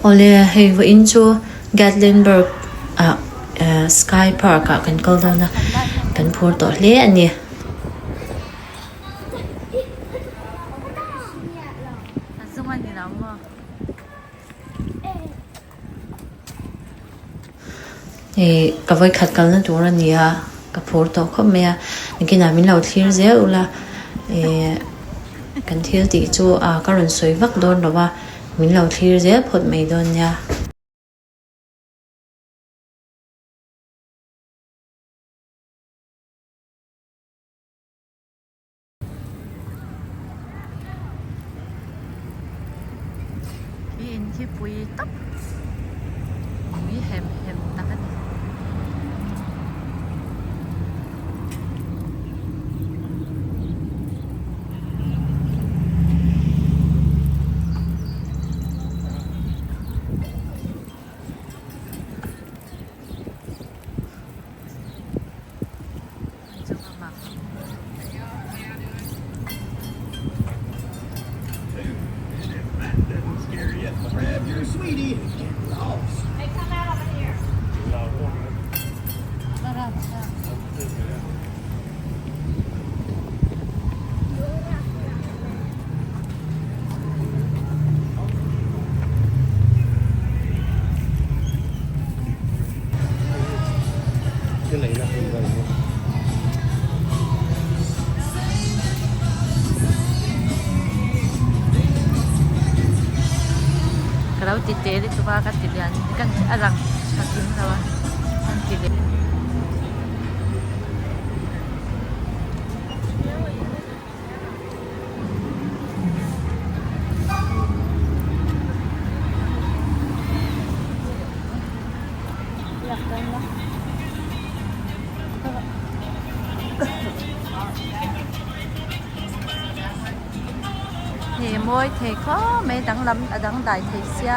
Awle hei vawiin chu Gatlinburg ah Sky Park ah kan kal dawn a, kan phur tawh hle a ni. Ih ka vawikhat kalna tur a ni a ka phur tawh khawp mai a nakinah min lo thlir zel ula ih kan thil tih chu ah ka rawn sawi vak dawn lo va min lo thlir zel phawt mai dawn nia. Hi in hi pui tawp pui hem hem tak a ni. Ka lo ti te lutuk a ka ti lian ka a lang tha kim lo a kan ti leh. Hei mawi thei khawp mai danglam a dangdai thei sia.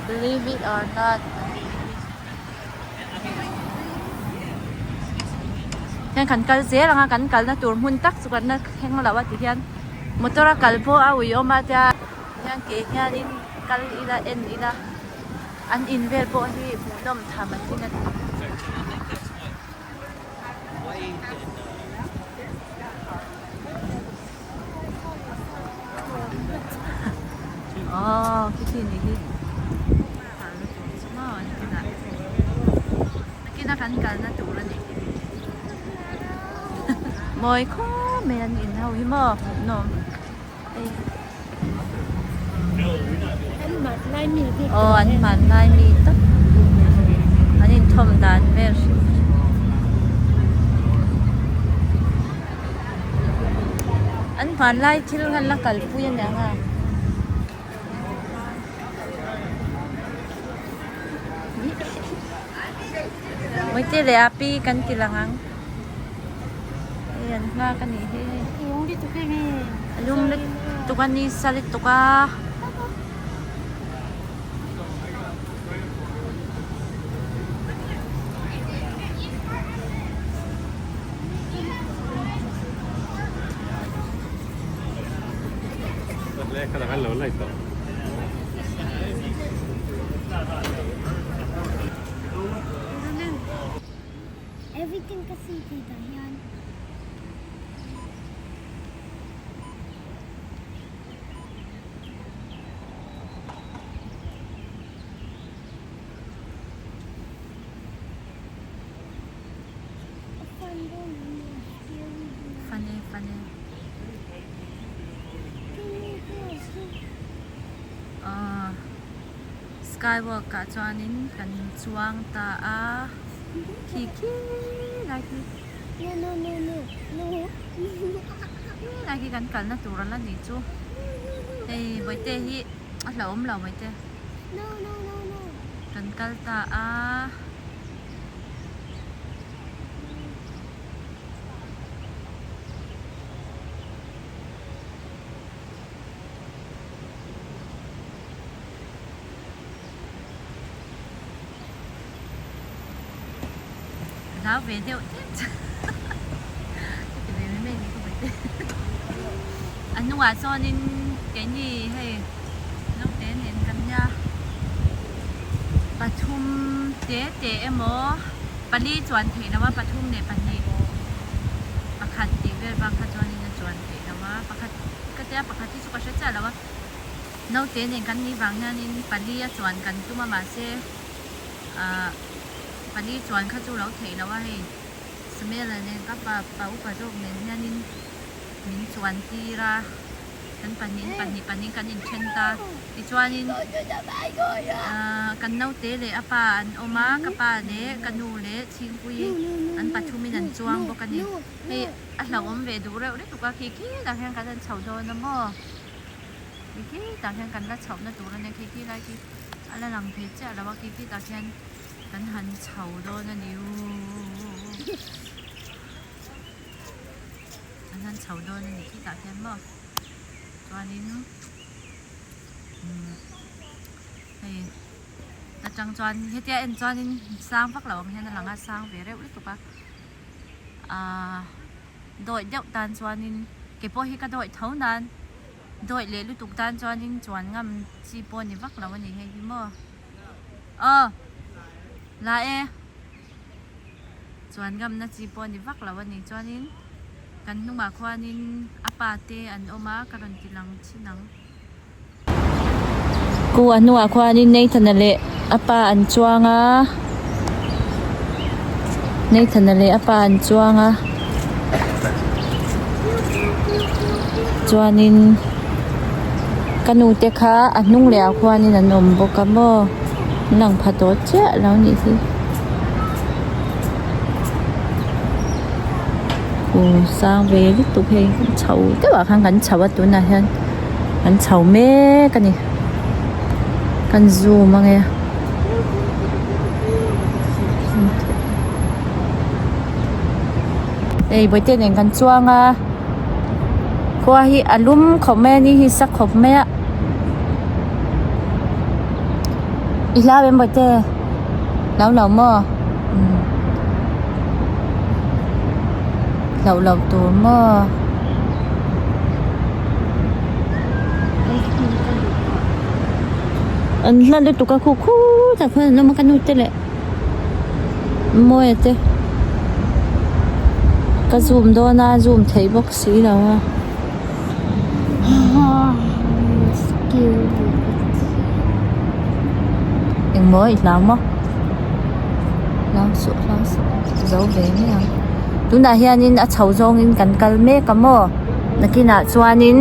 Believe it or not tih hi hian kan kal zel ang a kan kalna tur hmun tak chu kan la thleng lo a ti hian motor a kal pawh a uiawm a tia hian ke hianin kal ila en ila an in vel pawh hi hmuhnawm tham an tling a ni. Aww khi khi nih hi kalna tur chu maw an kinah nakin a kan kalna tur a ni mawi khawp mai an in ho hi maw hmuhnawm hei aw an hmanlai mi tak an inthawm dan vel hrim hrim. An hmanlai thil khan la kalpui a niang a. Mawite leh a pi kan ti lang ang. Hei an nghak a nih hi. A lung lutuk a ni sa lutuk a. Everything ka see thei tah hian. Funny funny aw skywalk ah chuanin kan chuang ta a khi khi lai khi lai khi kan kalna tur ala nih chu hei bawihte hi a hlauhawm lo bawihte kan kal ta a. Hlau ve deuh tlem chu ka ti ve mai mai ni ka vawi te. A hnungah chuanin keini hei naute nen kan nia pathum te te emaw pali chuan theih loh a pathum leh pahnih pakhat tih vel bak kha chuanin a chuan theih loh a pakhat ka tia pakhat hi chu ka hre chiah lo a naute nen kan nih vang hianin pali a chuan kan tum a mahse ahh pali chuan kha chu lo theih loh a hei Samuel-a nen ka pa pa upa zawk nen hianin min chuan tir a kan pahnih pahnih pahnih kan inthen ta tichuanin ahh kan naute leh a pa an awm a ka pa leh ka nu leh chhingpui an pathumin an chuang bawk a ni hei a hlauhawm ve duh reuh lutuk a khi khi tah hian kan han chho dawn a maw khi khi tah hian kan la chhohna tur a nia khi khi lai khi a la lang thei chiah lo a khi khi tah khian kan han chho dawn a ni uuuuh an han chho dawn a ni khi tah khian maw chuanin umm hei atang chuan hetia en chuanin sang vak lo ang hian a lang a sang ve reuh lutuk a ahh dawih deuh tan chuanin ke pawh hi ka dawih tho nan dawih leh lutuk tan chuanin chuan ngam chi pawh a ni vak lo a ni hei hi maw. Aw la e chuan ngamna chi pawh a ni vak lo a ni chuanin kan hnungah khuanin a pa te an awm a ka rawn ti lang chin ang. Ku a hnungah khuanin Nathan-a leh a pa an chuang a Nathan-a leh a pa an chuang a chuanin. Ka nu te kha a hnung leh ah khuanin an awm bawk a maw an lang pha tawh chiah lo nih hi aw sang ve lutuk hei chho deuh ah khan kan chho a tunah hian kan chho mek a ni kan zoom ange hei bawihte nen kan chuang a. Khua hi a lum khawp mai a ni hi sa khawp mai a i hlau em bawihte hlau lo maw umm hlauh loh tur maw. An hla lutuk a khu khut ah khuan an awm a ka nu te leh. Mawia te ka zoom dawn a zoom theih bawk si lo a. Engmaw i hlau maw? Hlau suh hlau suh zo ve mai ang. Tunah hianin a chho zawngin kan kal mek a maw? Nakinah chuanin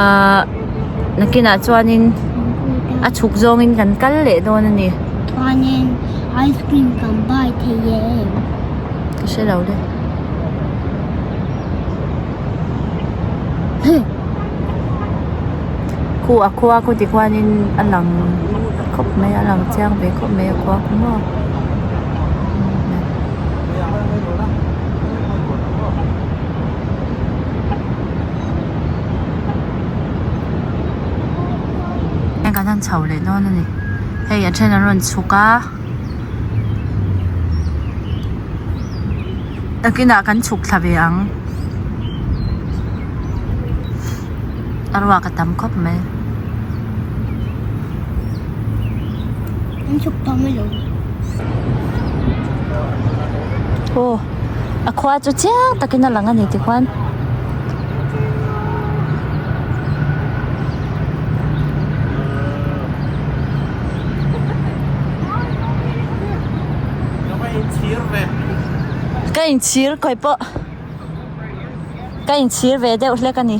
ahh. Nakinah chuanin a chhuk zawngin kan kal leh dawn a ni. Chuanin ice cream kan buy thei em? Ka hre lo le. Khu a khua khu ti khuanin a lang khawp mai a lang chiang ve khawp mai a khua khu maw. Heng kan han chho leh dawn a ni hei a then an rawn chhuk a nakinah kan chhuk thla ve ang a ruak a tam khawp mai. An chhuk tawh mai lo. Aw a khua chu chiang takin a lang a ni tikhuan. Ka inchhir kawi pawh ka inchhir ve deuh hlek a ni.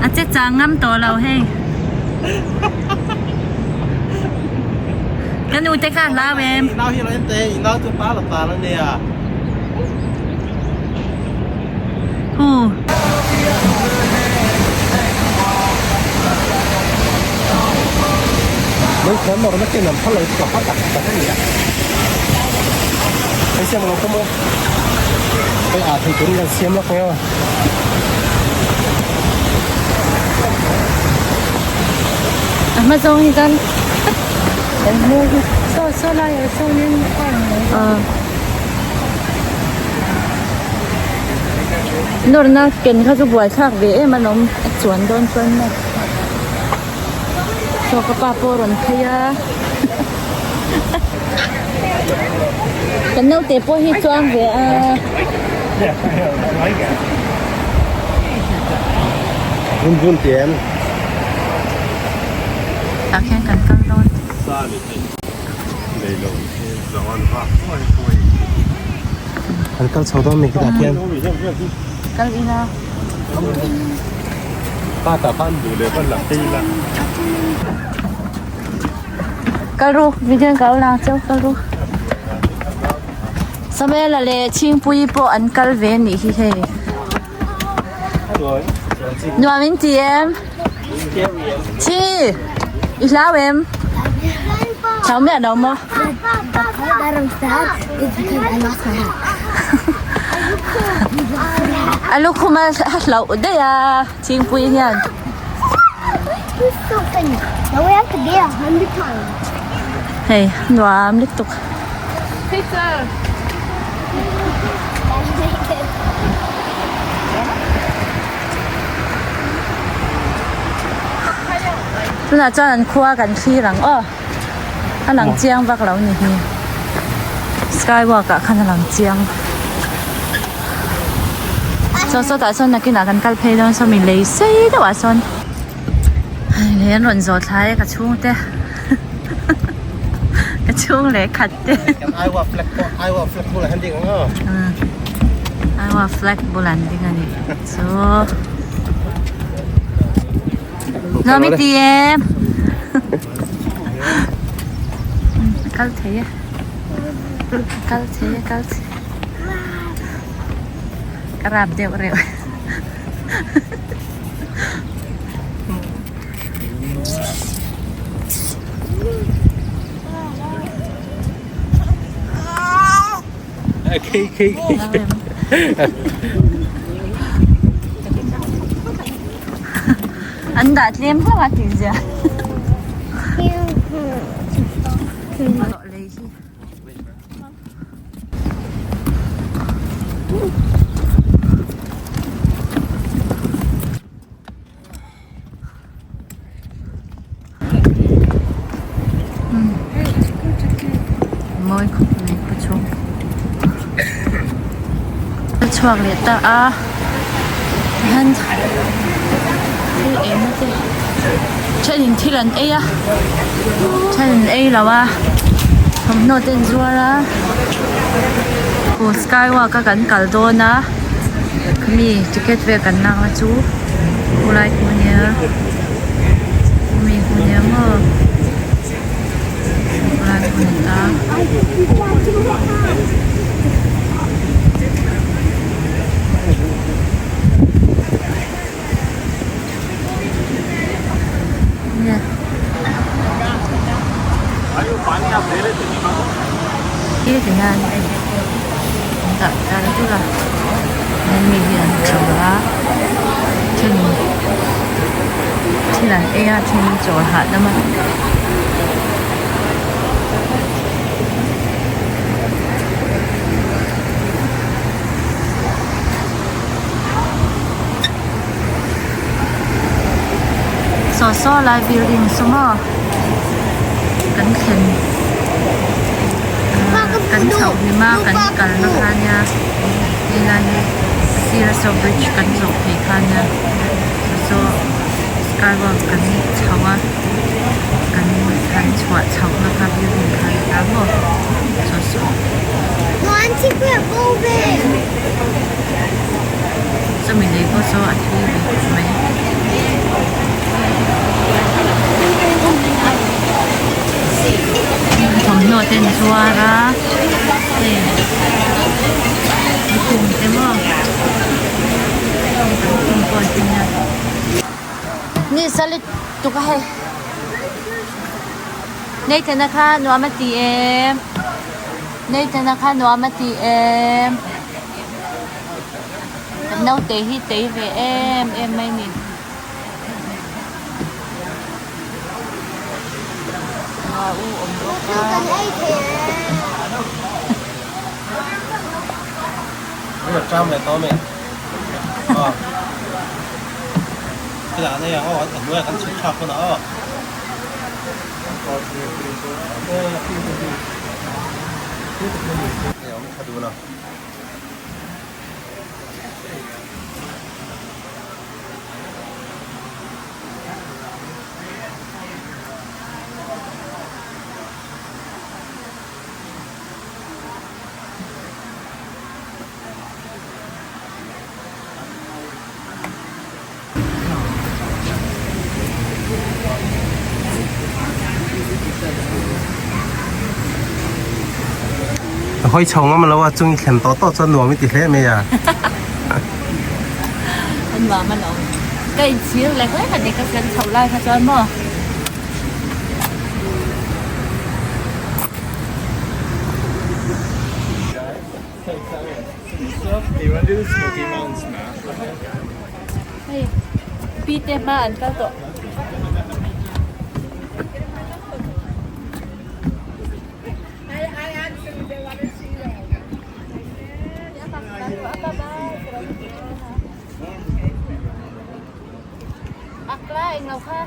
A che chang ngam tawh lo hei. Ka nu te kha a hlau em? Hu. A hma zawng hi chuan. Saw saw laiah sawnin a ang mai. Nawrna ken kha chu buaithlak ve em alawm a chuan dawn chuan maw. Saw ka pa pawh a rawn phei a. Kan naute pawh hi chuang ve a. Vun vun ti em? Tah khian kan kal dawn. Kan kal chho dawn mi khi tah khian. Kal ila. Pa tah khan duh leh va la phei ila. Kal ru video ka lo lang cheu kal ru. Samuela leh Chhingpuii pawh an kal ve anih hi hei. Nuam in ti em? Chhingi i hlau em? Hlau miah lo maw? A lukhum a hlauh daih a Chhingpuii hian. Hei nuam lutuk. Tunah chuan an khua kan thlir ang aw a lang chiang vak lo ni hi skywalk ah khan a lang chiang saw sawtah sawn nakinah kan kal phei dawn sawmi lei sei deuh ah sawn hei lei an rawn zawh thlai a ka chhungte ka chhung leh khat te Iowa flag pawh Iowa flag bulah hian ding ang aw Iowa flag bulah an ding a nih chu Nuam i ti em a kal thei e a kal thei e kal thei ka rap deuh reuh. An dah tlem hlauh a tih zia. Mawi khawp mai khaw chhung a chhuak leh ta a hian thil ei na te thenin thil an ei a thenin ei lo a thawmhnaw te an zuar a skywalk a kan kal dawn a khami ticket vel kan lak na chu. Khulai khu nia mi khu nia maw khulai khu ni ta. Khi ti hian an dah tar dur a hian mi hi an chawl a thenin thil an ei a thenin chawl hahdam a. Saw saw lai building saw maw kan thlen kan chhoh hlim a kan kalna kha nia helai hi a sira saw bridge kan zawh phei kha nia saw skywalk kan chho a kan han chhuah chhoh na kha building kha ni ta maw saw saw. Chumi lei pawh chu a thui ve khawp mai. Thawmhnaw te an zuar a hei lukhum te maw lukhum pawh an en a. Ni salit tuk a hei. Nathan-a kha nuam a ti em? Nathan-a kha nuam a ti em? Kan naute hi tei ve em em mai ni. A u awm bawk a. A hawi chho ngam lo a chung i thlen tawh tawh chuan nuam i ti hle mai a. A nuam a lo. Ka inchhir lek lek a ni ka thlen chhoh lai kha chuan maw. Hei pi te hma an kal tawh. Akla englo kha.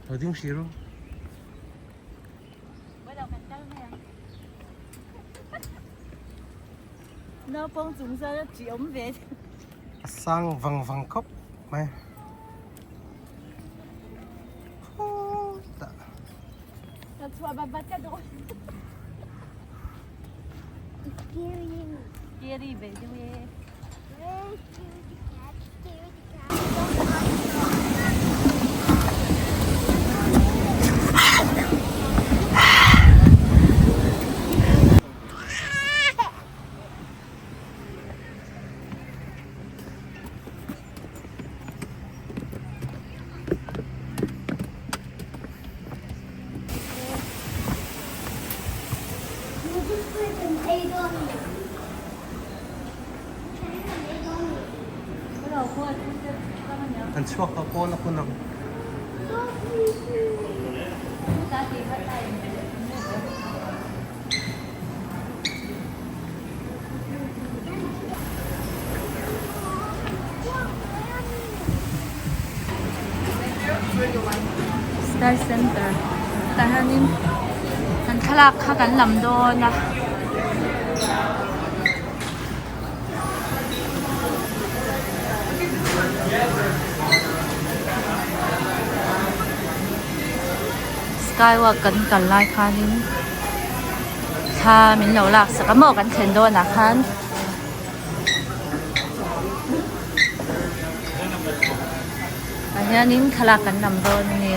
Lo ding hri ru. Naupang chung chuan a ṭi awm ve. A sang vang vang khawp mai. Scary ve deuh e. Kan chhuak tawh pawn a hun ang. Star Center tah hianin kan thlalak kha kan lam dawn a. Skywalk kan kal lai khanin thla min lo lak sak a maw kan thlen dawnah khan. Tah hianin thlalak kan lam dawn a ni.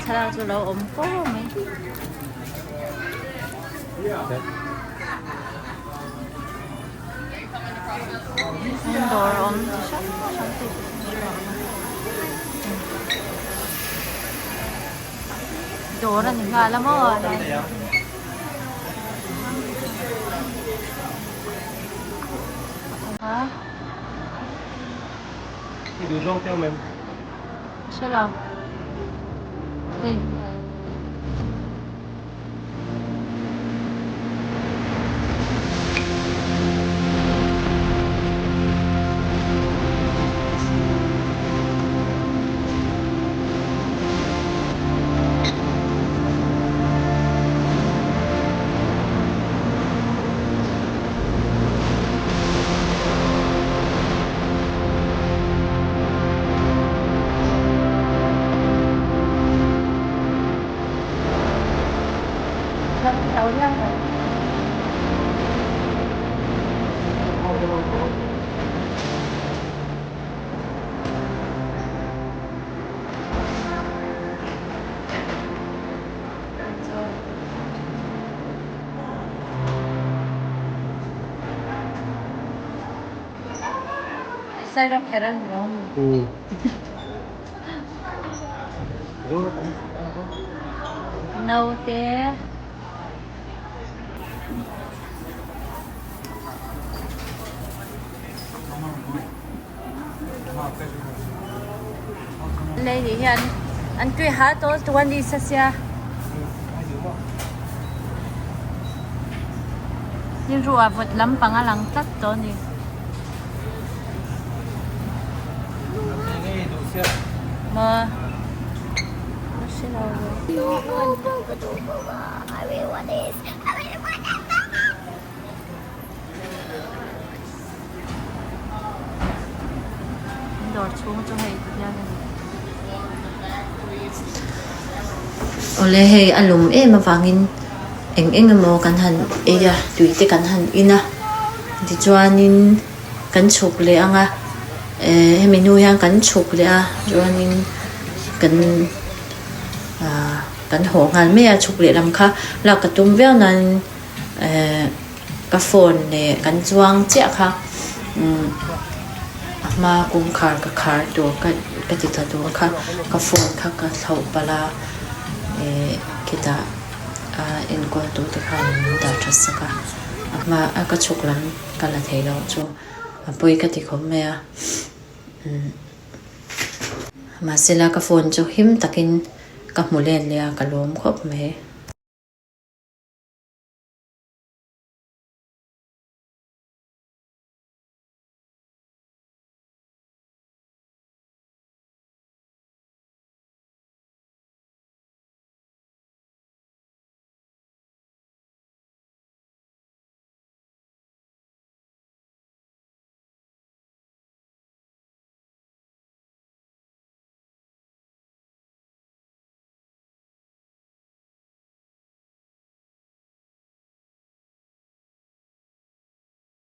Thlalak chu lo awm fo mai. Dawr a awm chi hrang hrang te dawr a ni nghal a maw hre lo hei. Sairapher a ni lo mi? Naute. Lei nih hian an tui hal tawl tuk a ni sa sia. Tin ruah vawt lampang a lang tlat tawh a ni. Maw? Ka hre lo ve. Dawr chhung chu hei ti hian a ni. Awle hei a lum em avangin eng eng emaw kan han ei a tui te kan han in a tichuanin kan chhuk leh ang a eh hemi hnu hian kan chhuk leh a chuanin kan ah kan haw nghal mai a chhuk leh lam kha lak ka tum viau nain eh. Ka phone leh kan chuang chiah kha umm a hma kawngkhar ka khar tur ka ka ti tha tur kha ka phone kha ka thlauh palh a eh khitah a enkawl tu te khan min dah tha sak a a hma a ka chhuk lam ka la thei loh chu a pawi ka ti khawp mai a umm mahsela ka phone chu him takin ka hmu let leh a ka lawm khawp mai.